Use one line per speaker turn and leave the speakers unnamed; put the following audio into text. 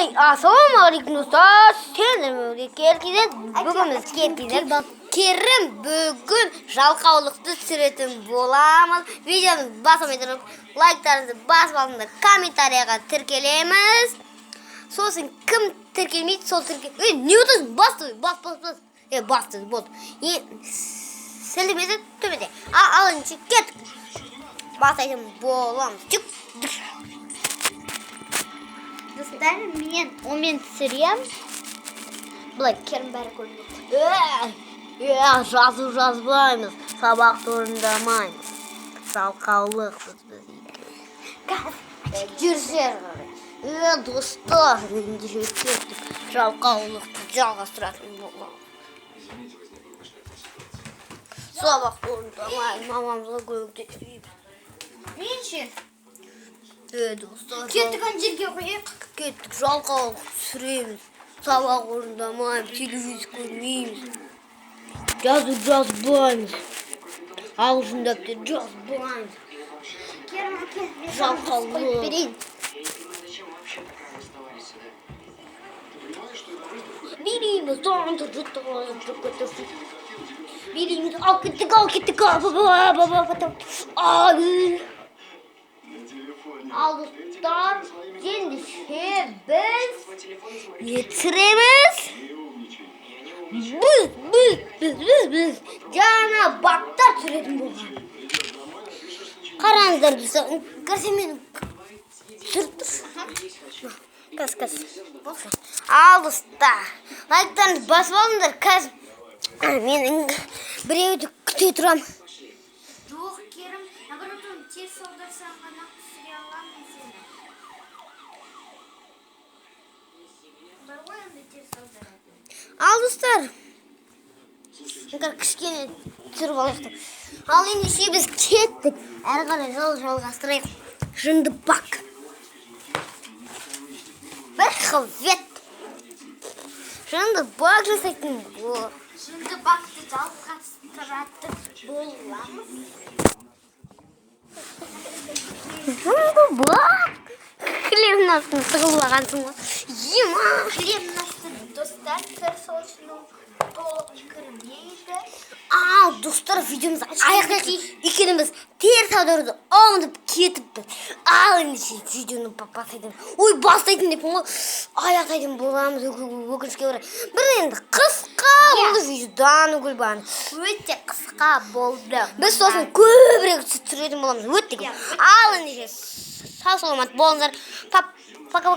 Ой, ассалаумағалейкум, достар! Сендермен Керкизет. Бүгін біз Керкизет. Керім, бүгін жалқаулықты түсіретін боламыз. Видеоны басылмай тұрып, лайктарыңызды басып алыңдар, комментарияға тіркелеміз. Сосын кім тіркелмейді, сол тіркел. Ей, не отырсың? Бас, бас, бас, бас. Е, басты, болды. Е, сілтемесі төменде. Ал ендеше кеттік. Бастайтын боламыз. Чик.
Достар, мен онымен түсірем. Былай Керім бәрі көрінеді.
Жазу жазбаймыз, сабақты орындамаймыз. Жалқаулықпыз біз екеуміз. Жүрсе әрі қарай. Достар, ендеше кеттік. Жалқаулықты жалғастыратын боламыз. Сабақты орындамаймыз, мамамызға көмектеспейміз.
Мен ше?
Достар,
Кеттік, ана жерге қояйық.
Кеттік, жалқаулық түсіреміз. Сабақ орындамаймыз, телевизор көрмейміз. Жазу жазбаймыз. Ағылшын дәптер жазбаймыз.
Керім, әке, мен саған
Жалқаулық.
қойып берейін.
Зачем вообще пока расставались сюда? Ты понимаешь, что это выставка?
Билейміз, билейміз, ал кеттік, ал кеттік, ал, ба, ба, ба, ба, ба, ал.
На телефоне.
Ал, достар, ендеше біз
Свой телефон и смотри.
не түсіреміз?
Не умничай. Я не умничаю.
Біз жаңа бақтар түсіретін болған.
Придешь домой, напишешь сочинение.
Қараңыздар, достар, қазір мен түсіріп тұршы.
Есть хочу.
Қазір, қазір. Ал, достар, лайктарыңызды басып алыңдар. Қазір мен біреуді күте тұрамын.
Жоқ, Керім, наоборот, оны теріс аударсаң ғана түсіре аламын сені. Бар ғой ондай теріс аударатын.
Ал, достар, қазір кішкене түсіріп алайық деп. Ал ендеше біз кеттік. Әрі қарай жол жалғастырайық. Жынды бак. Бір хвет. Жынды бак жасайтын бол.
Жынды бакты жалғастыратын боламыз.
Жынды бак. Хлеб астына тығылып алғансың ғой. Ема.
Хлеб астына, достар, кір, сол үшін ол толық кірмейді.
Ал, достар, видеомызды аяқтайық. Өйткені біз теріс аударуды ұмытып кетіппіз. Ал ендеше видеоны бастайтын. Ой, бастайтын деппін ғой. Аяқтайтын боламыз, өкінішке орай. Бір енді қысқа болды видеодан Гүлбан.
Өте қысқа болды.
Біз сосын көбірек түсіретін боламыз. Өте көп. Ал ендеше сау саламат болыңыздар. Пока пока.